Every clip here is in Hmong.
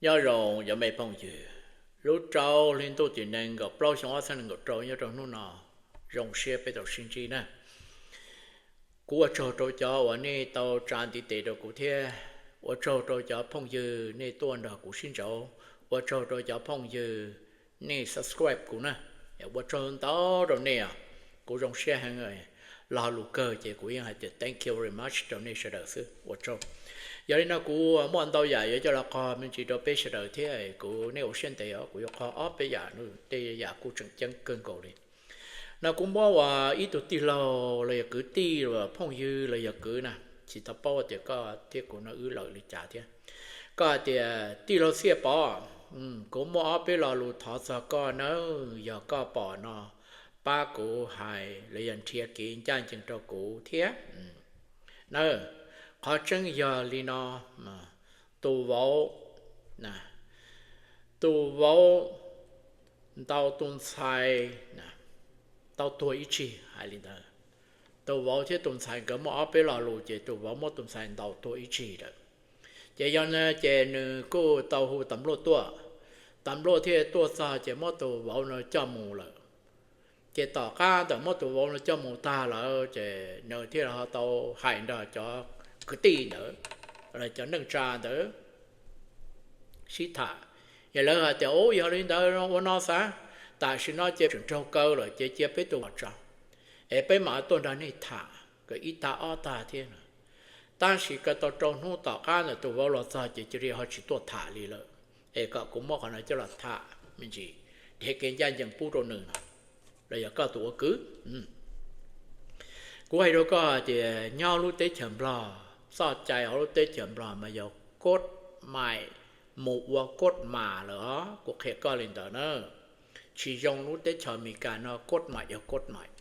Nyob zoo cov me phooj ywg, lub rau hli ntuj tim nees nkaum plaub xyoo ob txhiab nees nkaum rau nyob rau hnub no, zoo siab peb tau sib ntsib na. Kuv ua tsaug rau cov uas nej tau tsa ntiv tes rau kuv thiab ua tsaug rau cov phooj ywg nej tuaj nrog kuv sib ntsib, ua tsaug rau cov phooj ywg nej subscribe kuv na, ua tsaug ntau rau nej os. Kuv zoo siab heev, lo lus kawg ces kuv yeej hais tias thank you very much rau nej sawv daws xwb, ua tsaug. Yog li no kuv muaj ntau yam yuav coj los qhia me ntsis rau peb sawv daws thiab kuv, nej ua siab ntev os, kuv yuav qhia ob peb yam, tej yam kuj tseem ceeb kawg nkaus li. No kuv muab uas ib tug tij laug los yog kwv tij los phooj ywg los yog kwv na, tsis tau paub tias koj thiab kuv no wb lawm li cas thiab. Koj hais tias tij laug Txhiaj Pov, kuv muaj ob peb lo lus thov txog koj nawb, yog koj pom no pab kuv hais los yog nrhiav kev ncaj ncees rau kuv thiab na. Qhov tseeb yog li no, tus vauv, tus vauv ntaus tus ntxhais tau tuag ib tsig hais li ntawd. Tus vauv thiab tus ntxhais nkawd muaj ob peb lo lus ces tus vauv muab tus ntxhais ntaus tuag ib tsig lawm. Ces yog no ces nws kuj tau hu tas npluaj tuaj, tas npluaj thiaj tuaj txog ces muab tus vauv no coj mus lawm. Ces tom qab ntawm muab tus vauv no coj mus tag lawm ces nws thiaj ho tau hais nrog cov kwv tij ntawd, cov neej tsa ntawd sib tham. Yog lawv hais tias, u, yog li ntawd ua no xav, tam sim no ces tseem raug kaw lawm ces cia peb tus vauv tso, es peb mam tuaj nrog nej tham kom ib tag ob tag thiab no. Tab sis kaw tau rau hnub tom qab ntawm tus vauv los txog ces cia li ho tsis tuaj tham li lawm. Es kom kuv muab qhov no coj los tham me ntsis, nrhiav kev ncaj ncees pub rau nws no, los yog koj tus ua kwv. Kuv hais rau koj tias nyob lub teb chaws Nplog, txoj cai hauv lub teb chaws Nplog mas yog kod mais mus ua kod mas lawm os, kuv qhia koj li ntawd na. Tsis zoo lub teb chaws Amelikas no, kod mais yog kod mais.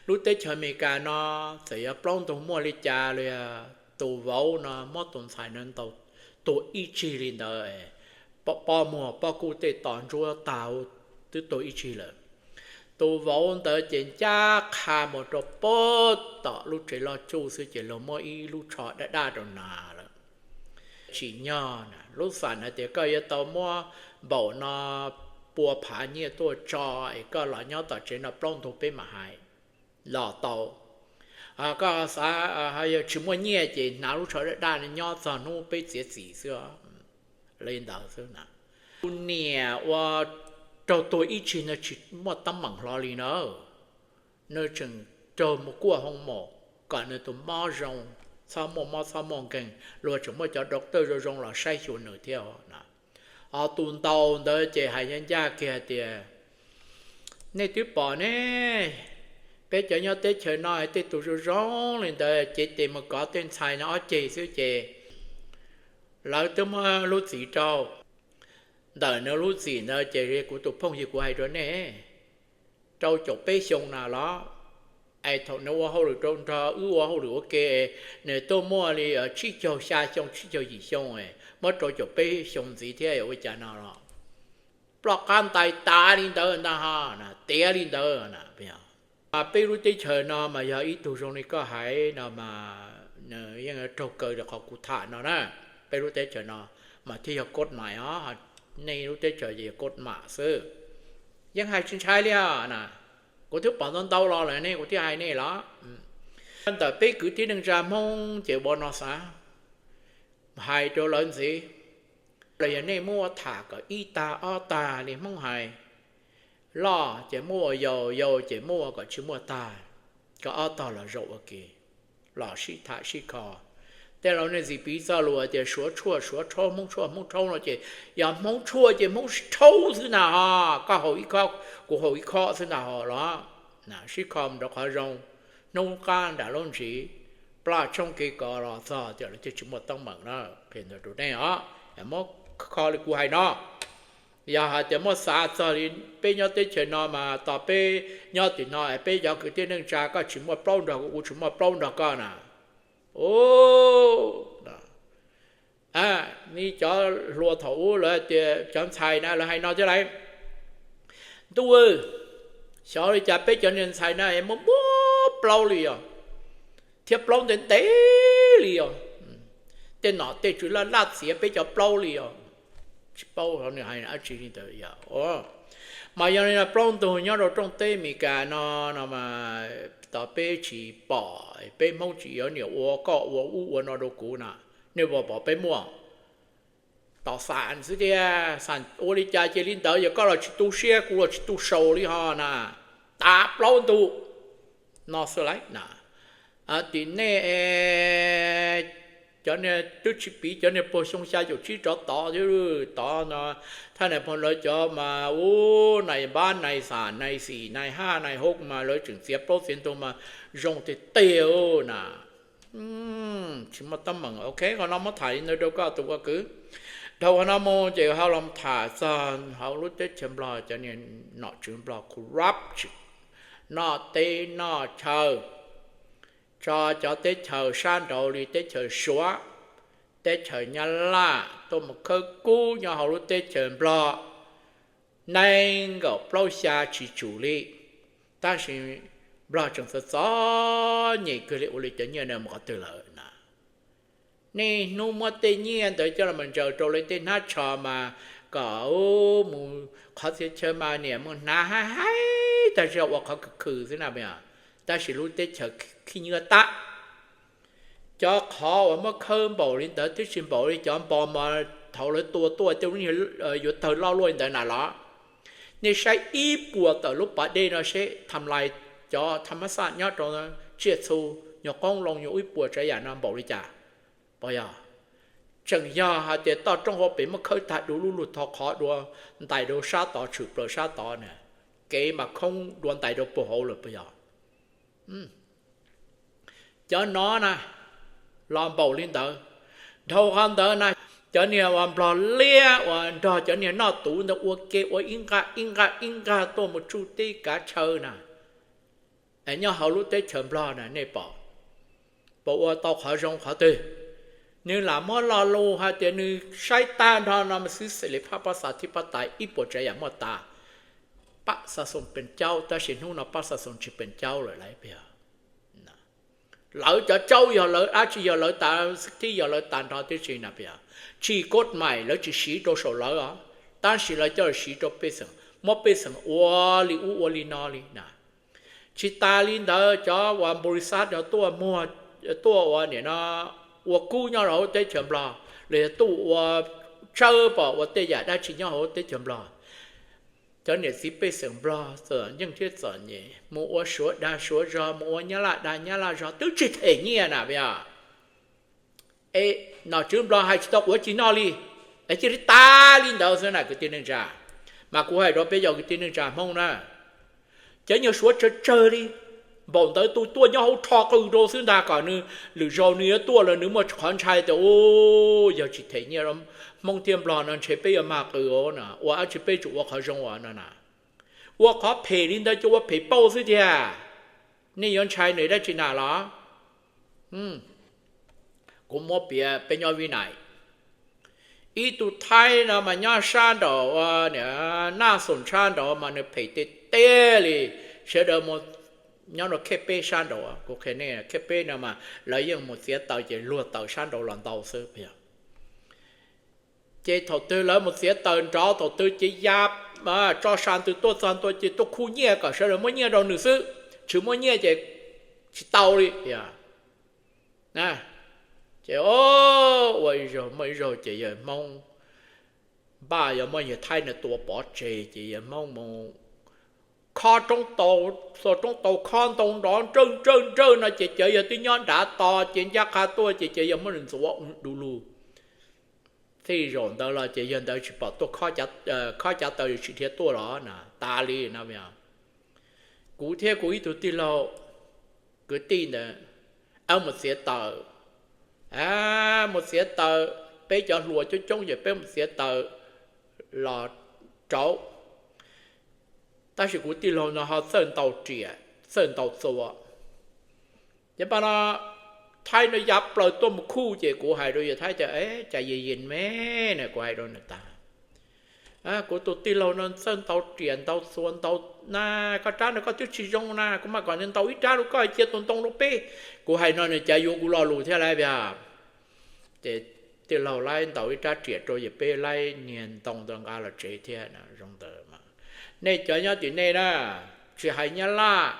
Lub teb chaws Amelikas no txawm yog plaub ntug muaj li cas los yog tus vauv no muab tus ntxhais no ntaus tuag ib tsig li ntawd, pob muag pob kub tej to ntsuab tag, twb tuag ib tsig lawm. Tus vauv ntawd ces ncaj qha mus rau pem tom lub tsev loj tsuj xwb ces luag muab ib lub tsho daj daj rau nas lawm. Tsim nyog na, lub xam hais tias koj yuav tau muab npaum no pua phav nyiaj tuaj tso es koj los nyob tom tsev no plaub ntug peb mam hais los tau. Koj xav yog tsis muaj nyiaj ces hnav lub tsho daj daj no nyob txog hnub peb txiav txim xwb. Li ntawd xwb na. Tus niam uas raug tuag ib tsig no tsis muaj teeb meem hlo li na. Nws tseem raug mus kuaj hoo maum kom nws tus mob zoo, txhob muaj mob txhob muaj nkeeg, luag tseem muaj cov doctor zoo zoo los saib xyuas nws thiab na. Ho tus ntaus ntawd ces hais ncaj ncaj kiag hais tias, nej twb pom ne, peb cov nyob teb chaws no tej tus zoo zoo li ntawd cev tes mus kov tej ntxhais no ob ceg xwb ces lawv twb muab lub txim rau. Ntawm nws lub txim ntawd ces kuv tus phooj ywg kuv hais rau nej, rau caum peb xyoo na los, es thaum nws ua hauj lwm rau nrog wb ua hauj lwm ua ke, nws tuaj muaj li tsib caug xya xyoo tsib caug yim xyoo, muab rau caum peb xyoo ntxiv thiab ua cas no los ploj qab ntais tas li ntawd ntag ho, tiav li ntawd. Peb lub teb chaws no mas yog ib tug zoo li koj hais no mas nws yeej raug kaw rau qhov kuv tham no na. Peb lub teb chaws no mas thiaj yog kod mais os, nej lub teb chaws ces yog kod mais xwb. Yeej hais tsis ntshai li os na. Kuv twb pom ntau ntau los lawm ne, kuv thiaj hais nej los. Ntawm peb kwv tij neej tsa Hmoob ces ua no xav, hais rau lawv ntxiv, los yog nej muab ua tham kom ib tag ob tag li Hmoob hais, loj ces muab ua yau, yau ces muab ua kom tsis muaj tag, kom ob tog los zaum ua ke, los sib tham sib kho. Tej laus nej ntxim piv txoj lus tias Suav tshuaj Suav rhaub, Hmoob tshuaj Hmoob rhaub no ces yog Hmoob tshuaj ces Hmoob rhaub xwb na ho. Koj haus ib khob, kuv haus ib khob xwb ntag ho los sib kho mus rau qhov zoo. Hnub qab nram lub ntsis, plaj tshoob kev kos los txog tias lawv thiaj tsis muaj teeb meem na. Qhia ntawd rau nej os, muab kho li kuv hais no. Yog hais tias muab xav txog li peb nyob teb chaws no mas tos peb nyob tim no es peb cov kwv tij neej tsa koj tsis muaj plaub nrog kuv, kuv tsis muaj plaub nrog koj na. O, nej cov hluas thaum ub lawv tias cov ntxhais na lawv hais no thiab lauj. Ntuj, xyov li cas peb cov niag ntxhais na es muaj muaj plaub li os, thiab plaub ntev ntev li os. tej nom tej tswv laj laj txiav peb cov plaub li os. Tsis paub nws hais dab tsi li ntawd yom. Mas yog li no plaub ntug nyob rau rooj teb Amelikas no no mas tos peb tsis pom, peb Hmoob tsis yuav niam ua koj ua ub ua no rau kuv na, nej puas pom peb muaj? Tos xam xwb tiag, xam ua li cas cia li ntawd, yog koj los tsis tu siab kuv los tsis tu sau li ho na. Tav plaub ntug no xwb lauj na. Tim nej cov niag twb tsis piv cov niag puag xyoo xya caum tsib rov tod, tod no, thaj nais phoo lawv cov mas ub, nais npab nais xam nais xim nais haj nais hauj mas lawv tseem txiav plaub txiav ntug mas zoo tiag tiag na. Tsis muaj teeb meem. Ok, qhov no muab tham li ntawd rau koj tus ua kwv. Dhau qhov no mus ces ho los tham txog hauv lub teb chaws Nplog cov niag nom tswv Nplog corrupt, noj teb noj chaw tso cov teb chaws sab nraud li teb chaws Suav, teb chaws Nyab Laj tuaj mus khawb kub nyob hauv lub teb chaws Nplog nees nkaum plaub xya tsis tsum li. Tab sis Nplog tseem txom txom nyem kawg li, ua li cov nyiaj no mus qhov twg lawm na? Niaj hnub muab tej nyiaj ntawd coj los ntsaws rau lawv tej hnab tsho mas kom mus qhov txhia chaw mas niam mus hnav haib haib tag zog ua qhov khwv khwv xwb na. Tab sis lub teb chaws khib nyiab tab. Cov qhov uas muab khawb npaum li ntawd twb tsis npaum li cov npos mas thaum lawv tua tuaj tej lub niag yuav tawg loj luaj li ntawd na los. Nej saib ib puas tawm lub pas dej no seb tham lais cov tham mas xaj nyob rau tsiaj txhu, nyuag qoob loo nyuag ib puas tsav yam no npaum li cas? Puas yog? Tseem yog hais tias toj roob hauv pes muab khawb tag dua lub lug tho qhov dua ntais rau sab tod tshwm plaws sab tod na, kev mas khoob dua ntais rau puag hauv lawm puas yog? Cov no na los npaum li ntawd. Dhau qhov ntawd na, cov niag uas Nplog liab uas nrog cov niag noj tuv ntawd ua ke ua ib nqaj ib nqaj ib nqaj tuaj mus tsuj teb kav chaw na, nyob hauv lub teb chaws Nplog na nej pom, puas ua tau qhov zoo qhov twg? Nws lam muab lo lus hais tias nws saib tag nrho no mas xwb xws li phab pab xav thib pab tais ib puas tsav yam muaj tas. Pab xa xoos pes caub, tab sis hnub no pab xa xoos tsis pes caub lawm lauj. Lawv cov caub yog lawv dab tsi yog lawv tas, xib thib yog lawv tas nrho tib si na. Tsis kod mais lawv tsis siv rau saum lawv os, tab sis lawv coj los siv rau pej xeem, muab pej xeem ua li ub ua li no li na. Tsis tas li ntawd cov uas npu li xab no tuaj muag, tuaj ua nim no ua kub nyob rau hauv teb chaws Nplog, los yog tuaj ua tsawb pom ua tej yam dab tsi nyob hauv teb chaws Nplog. Cov niam txiv pej xeem Nplog txom nyem thiab txom nyem mus ua Suav dag Suav zog, mus ua Nyab Laj dag Nyab Laj zog twb tsis them nyiaj na. Es nom tswv Nplog hais tsis tau quav tsis noj li, es cia li tas li ntawd xwb na kwv tij neej tsa. Mas kuv hais rau peb cov kwv tij neej tsa Hmoob na, cov nyuag Suav tsawg tsawg li, npaum ntawd tus tuaj nyob hauv rho qws rau xwb ntag, kom nws lwm zaus nws yuav tuaj los nws muaj qhov ntshai tias u, yog tsis them nyiaj Hmoob thiab Nplog no ntshe peb yuav mag qws os na, ua dab tsi peb tsuas ua qhov zoo os no na. Ua qhov phem li ntawd ces ua phem pauj xwb tiag. Nej yuav ntshai nws dab tsi na los? Kuv muab piav peb nyob Vib Nais, ib tug Thaib no mas nyob sab nraum Naj Xoom sab nraud mas nws phem tiag tiag li. Sawv daws mus nyob rau khej peb sab nraud, kuv qhia nej khej peb no mas lawv yeej mus txiav taws ces luag taws sab nraud los ntau xwb. Ces thaum twg lawv mus txiav taws nrov thaum twg ces ya tso sa ntws tuaj txog ntua ces tuaj khu nyiaj kom sawv daws muab nyiaj rau nws xwb, tsis muab nyiaj ces tsis tau li. Ces ua ib zaug muaj ib zaug ces yawg Hmoob npaj yuav muab yawg Thaib no tua pov tseg ces yawg Hmoob mus khob roob tau, xuas roob tau khob ntoo nrov nrawj nrawj nrawj no ces cawv yawg twb nyob nrad tos ces ncaj qha tuaj ces cawv yawg muab nws ntxuav du lug. Txij zaum ntawd los ces yawg ntawd tsis pom tuaj khob cav taws, tsis dhia tuaj los na, tas li no. Kuv thiab kuv ib tug tij laug kwv tij ntawd, wb mus txiav taws, mus txiav taws, peb cov hluas coob coob ces peb mus txiav taws los rauv. Tab sis kuv tij laug no ho txawj ntaus riam txawj ntaus txuas. Ces pas no Thaib no ya plaws tuaj mus khuj ces kuv hais rau yawg Thaib tias, cas yawg yeej me na, kuv hais rau nws tas. Kuv tus tij laug no txawj ntaus riam ntaus txuas ntaus na, koj rab no koj twb tsis zoo na, kuv mam kom nws ntaus ib rab rau koj cia tus ntoo rau peb. Kuv hais no nws cas yuav kuv lo lus thiab lauj. Ces tij laug laib ntaus ib rab riam rau, yog peb laib niag ntoo ntawd nqa los tsev thiab. Zoo ntawd, nej cov nyob tim nej na, tsis hais Nyab Laj,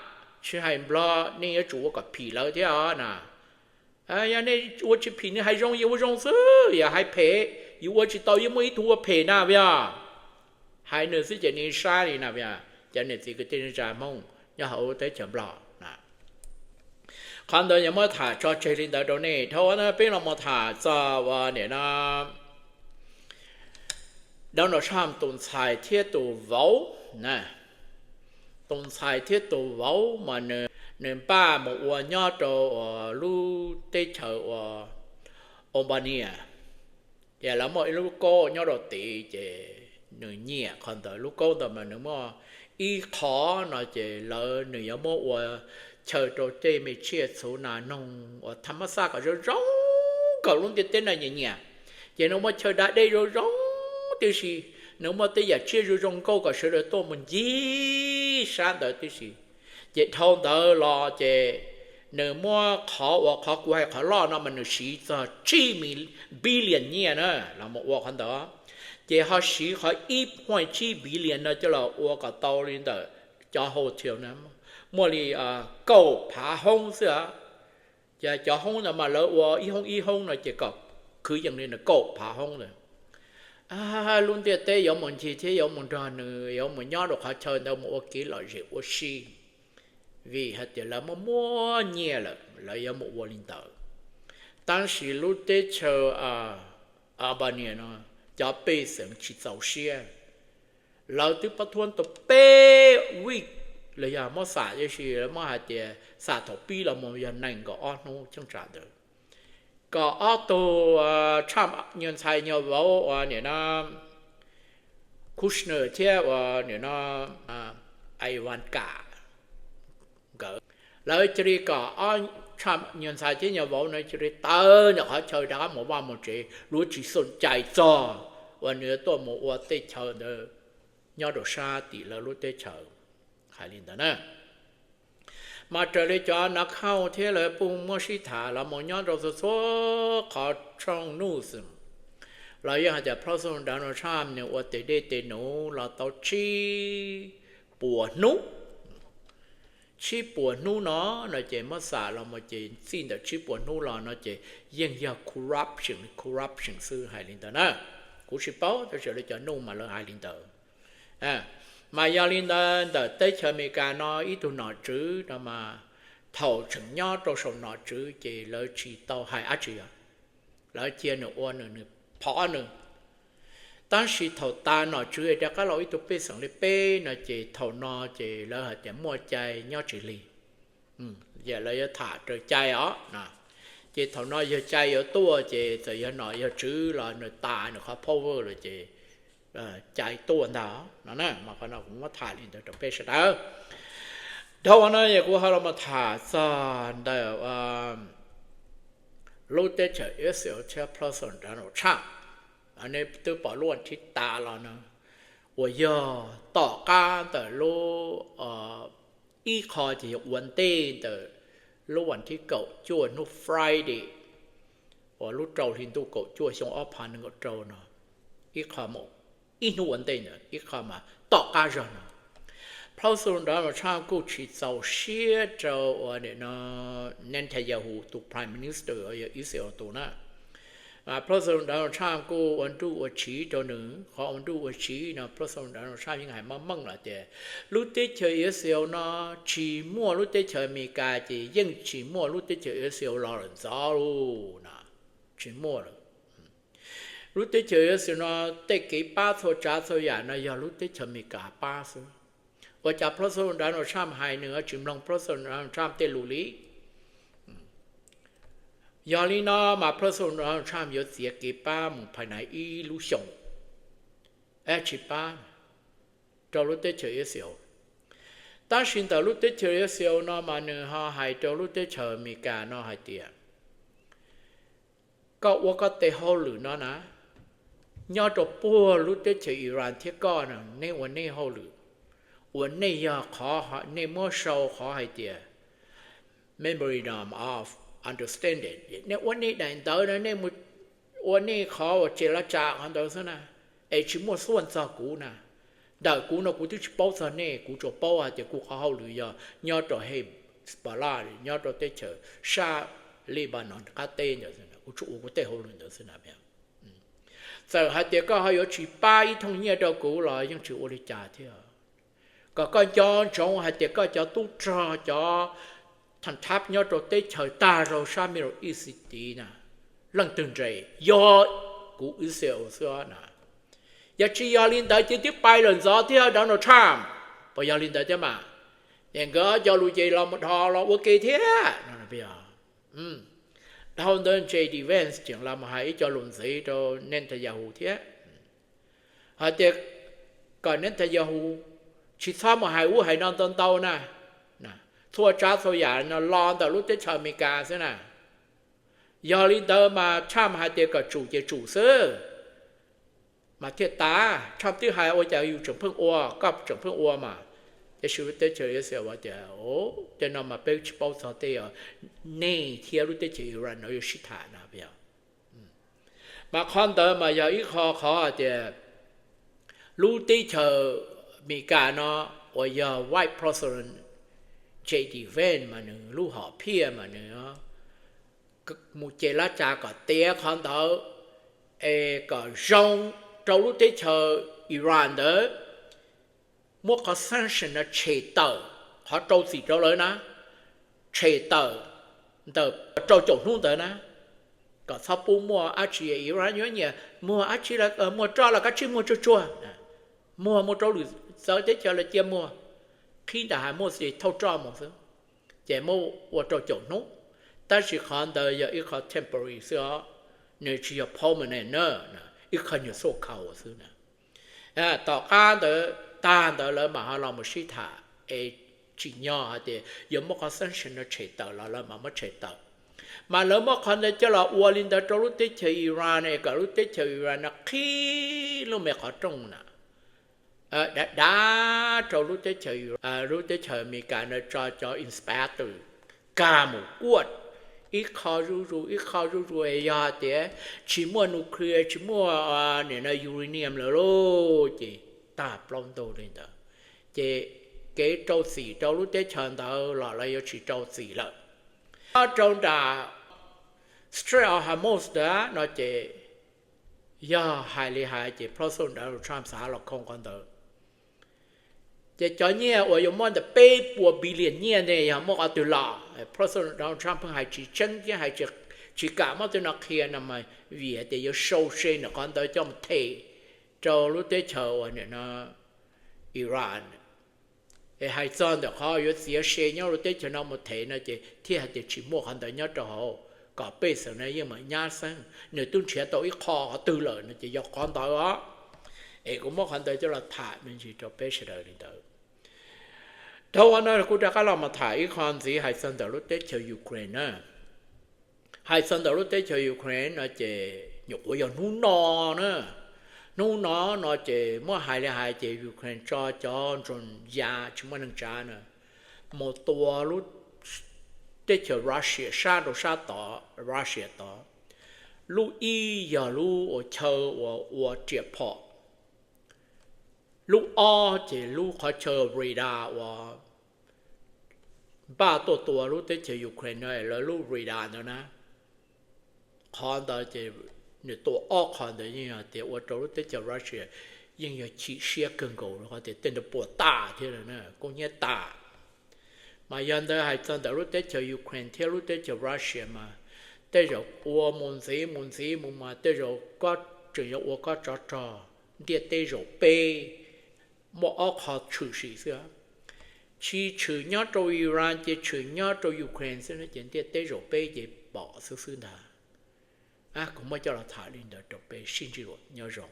tsis hais Nplog, nej yuav tsum ua kom phim lawv thiab os na. Yog nej ua tsis phim, nej hais zoo yus ua zoo xwb, yog hais phem, yus ua tsis tau, yeej muaj ib tug ua phem na, yog hais nws xwb ces nej sab li na. Cov niam txiv kwv tij neej tsa Hmoob nyob hauv teb chaws Nplog, qhov ntawd yog muab tham tso tseg li ntawd rau nej. Dhau ntawd peb los mus tham txog ua nim no Donald Trump tus ntxhais thiab tus vauv. Tus ntxhais thiab tus vauv mas nws npaj mus ua nyob rau uas lub teb chaws uas Albania, ces lawv muaj ib lub kaub nyob rau tid, ces nws nyiam qhov ntawd. Lub kaub ntawd mas nws muaj ib qho no ces lawv, nws yuav muab ua chaw rau tej me tsiaj txhu nas noog uas tham mas xaj kom zoo zoo kom lub ntiaj teb no nyiam nyiam. Ces nws muaj chaw da dej zoo zoo tib si, nws muaj tej yam tsiaj zoo zoo nkauj kom sawv daws tuaj mus ncig sab ntawd tib si. Ces dhau ntawd los ces nws muab qhov uas, qhov kuv hais qhov loj no mas nws siv txog tsib billion nyiaj na los mus ua qhov ntawd. Ces ho siv qhov ib point tsib billion no coj los ua kom tau li ntawm cov hotel na, muaj li kaum phav hoob xwb. Ces cov hoob ntawd mas lawv ua ib hoob ib hoob no ces kom kwv yees li ntawm kaum phav hoob ntawd. Lub ntiaj teb yuav mus ncig thiab yuav mus nrog nws, yuav mus nyob rau qhov chaw ntawd mus ua kev lom zem ua si, vim hais tias lawv muaj muaj nyiaj lawm, lawv yuav mus ua li ntawd. Tab sis lub teb chaws Albania no, cov pej xeem tsis txaus siab, lawv twb pab thuab tau peb week los yog muab xam, tab sis lawv muab hais tias xam thaum pib los mus yog nees nkaum ob hnub cheeb tsam ntawd, kom ob tug Trump nyuag ntxhais nyuag vauv uas nim no Kushner thiab uas nim no Ivanka nkawd, lawv cia li kom ob Trump nyuag ntxhais thiab nyuag vauv no cia li tawm ntawm qhov chaw rov qab mus vaj mus tsev, luag tsis xoom cai txog uas nws yuav tuaj mus ua tej chaw ntawd nyob rau sab tim lawv lub teb chaws. Hais li ntawd na, mas raws li cov nav khauj thiab lawv pheej muab sib tham los mus nyob rau txhua txhua qhov tshooj news xwb, los yeej hais tias President Donald Trump nws ua tes dej tes num los tau tsib puas hnub. Tsib puas hnub no, no ces muab xam los mus ces txij ntawm tsib puas hnub los no ces yeej yog corruption, corruption xwb, hais li ntawd na. Kuv tsis paub, tab sis li cov news mas lawv hais li ntawd. Mas yog li ntawd ntawm teb chaws Amelikas no ib tug nom tswv no mas thaum tseem nyob rau saum nom tswv ces lawv tsis tau hais dab tsi os, lawv cia nws ua nws, nws phov nws. Tab sis thaum tas nom tswv rov qab los ib tug pej xeem li peb no ces thaum no ces lawv hais tias muaj cai nyob tsis lig. Yog lawv yuav tham raws cai os, ces thaum no yog cai yuav tuaj ces txawm yog nom yog tswv los nws tas nws qhov power lawm ces cai tuaj ntag no na. Mas qhov no kuv muab tham li ntawd rau peb sawv daws. Dhau no yog kuv ho los tham txog ntawm lub teb chaws Israel thiab President Donald Trump. Nej twb pom lub vas thib tas los no, uas yog tom qab ntawm lub, ib qho ces yog ua ntej ntawm lub vas thib kaum cuaj hnub Friday uas lub rau hli ntuj kaum cuaj xyoo ob phav nees nkaum rau no, ib qho mus, ib hnub ua ntej ntawd ib qho mas tom qab zog no, President Donald Trump kuj tsis txaus siab rau uas nim no Netanyahu tus Prime Minister uas yog Israel tus na. President Donald Trump kuj ua nruj ua tsiv rau nws. Qhov ua nruj ua tsiv no President Donald Trump yeej hais meej meej lawm tias lub teb chaws Israel no tsis muaj lub teb chaws Amelikas ces yeej tsis muaj lub teb chaws Israel los lawm ntxov lawm no. Tsis muaj lawm. Lub teb chaws Israel no tej kev pab txhua tsav txhua yam no yog lub teb chaws Amelikas pab xwb. Ua cas President Donald Trump hais nws tsis mloog President Donald Trump tej lus li? Yog li no mas President Donald Trump yuav txiav kev pab mus phais nais ib lub xyoos, tsis pab rau lub teb chaws Israel. Tab sis ntawm lub teb chaws Israel no mas nws ho hais rau lub teb chaws Amelikas no hais tias, koj ua koj tes hauj lwm no na, nyob rau puag lub teb chaws Iran thiab koj no, nej ua nej hauj lwm, uas nej yog qhov, nej muab sau qhov hais tias Memorandum of Understanding, nej ua nej daim ntawv no nej mus ua nej qhov uas tsev laj tsa qhov ntawd xwb na, es tsis muaj xuaj txog kuv na. Ntawm kuv no kuv twb tsis paub txog nej, kuv tsuas paub hais tias kuv qhov hauj lwm yog nyob rau Hezbollah nyob rau teb chaws sab Lebanon qab teb ntawd xwb, kuv tsuas ua kuv tej hauj lwm ntawd xwb na. Txawm hais tias koj ho yuav tsis pab ib thooj nyiaj rau kuv los yeej tsis ua li cas thiab. Kom koj nco ntsoov hais tias koj cov tub rog cov thab thab nyob rau teb chaws tag rau sab Middle East tid na, leej twg nres? Yog kuv Israel xwb na. Yog tsis yog li ntawd ces twb pais lawm ntxov thiab Donald Trump. Puas yog li ntawd thiab mas? Es nkawd cov lus ces los mus dhos los ua ke thiab. Dhau ntawd J D Vance tseem los mus hais ib co lus ntxiv rau Netanyahu thiab, hais tias kom Netanyahu tsis txhob mus hais ub hais no ntau ntau na, txhua tsav txhua yam no los ntawm lub teb chaws Amelikas xwb na. Yog li ntawd mas Trump hais tias kom tsum ces tsum xwb mas thiaj tas. Trump twb hais ua cas yus tseem pheej ua, koj tseem pheej ua mas. Tiam sis lub teb chaws Israel tias, tej no mas peb tsis paub txog tej, nej thiab lub teb chaws Iran no yuav sib tham na. Mas qhov ntawd mas yog ib qho qhov hais tias lub teb chaws Amelikas no uas yog Vice President J D Vance mas nws lub hom phiaj mas nws mus ces laj tsa kom tiav qhov ntawd es kom zoo rau lub teb chaws Iran ntawd, muab qhov sanction no tshem tawm, qhov rau txim rau lawv na, tshem tawm ntawm rau caum hnub ntawd na, kom txhob pub muaj dab tsi. Iran yuav nyiam muag dab tsi, muag roj los kav tsij muag tsuag tsuag, muag muaj rau lwm txawv teb chaws los cia muag, qhib nram hav muaj xwb thauj roj mus xwb, ces muab ua rau caum hnub. Tab sis qhov ntawd yog ib qho temporary xwb os, nws tsis yog permanent na, ib qho nyuag xuaj khaus xwb na. Tom qab ntawd tag ntawd lawv mam ho los mus sib tham es tsim nyog hais tias yuav muab qhov sanction no tshem tawm los lawv mam muab tshem tawm. Mas lawv muab qhov ntawd coj los ua li ntawd rau lub teb chaws Iran es kom lub teb chaws Iran no qhib lub me qhov rooj na, dav dav rau lub teb chaws, lub teb chaws Amelikas no tso cov inspector kag mus kuaj ib qho zuj zus ib qho zuj zus es yog tias tsis muaj nuclear, tsis muaj nim no uranium lawm lauj, ces tag plaub ntug li ntawd. Ces kev rau txim rau lub teb chaws ntawd los lawv yuav tsis rau txim lawm. Nyob rau nram Strait of Hormuz ntawd no ces yog hais li hais ces President Donald Trump xav los khoo qhov ntawd. Ces cov nyiaj uas yuav muab ntawm peb puas billion nyiaj ne yog muab qhov twg los? President Donald Trump pheej hais tsis tseeb thiab hais tsis kam muab tej no qhia no mas vim hais tias yuav sau se ntawm qhov ntawd coj mus them rau lub teb chaws uas nim no Iran. Es hais txog ntawm qhov yuav txiav se nyob lub teb chaws no mus them no ces thiaj hais tias tsis muaj qhov ntawd nyob rau hauv, kom pej xeem no yeej meem nyab xeeb, nws twb nrhiav tau ib qho qhov twg lawm no ces yog qhov ntawd os. Es kuv muab qhov ntawd coj los tham me ntsis rau peb sawv daws li ntawd. Dhau qhov no kuv rov qab los mus tham ib qho ntxiv hais txog ntawm lub teb chaws Ukraine na. Hais txog ntawm lub teb chaws Ukraine no ces nyuam qhuav yog hnub no na, hnub no no ces muab hais li hais ces Ukraine tso cov drone ya tsis muaj neeg tsav na mus tua lub teb chaws Russia sab rau sab tod, Russia tod. Lub ib yog lub ua chaw uas ua riam phom, lub ob ces lub qhov chaw radar uas npaj tuaj tua lub teb chaws Ukraine no lawv lub radar ntawd na. Qhov ntawd ces nws tua ob qho ntawd yeej yog tias ua rau lub teb chaws Russia yeej yog chim siab kawg nkaus rau qhov tias tej ntawd puas tas thiab na, kub hnyiab tas. Mas yog ntawd hais txog ntawm lub teb chaws Ukraine thiab lub teb chaws Russia mas tej zaum ua mus ntxiv mus ntxiv mus mas tej zaum kob tseem yuav ua kob tsov rog. Ntiaj teb zaum peb muaj ob qho tshwm sim xwb, tsis tshwm nyob rau Iran ces tshwm nyob rau Ukraine xwb ces ntiaj teb zaum peb ces pom xwb xwb ntag. Kuv muab coj los tham li ntawd rau peb sib ntsib dua, nyob zoo.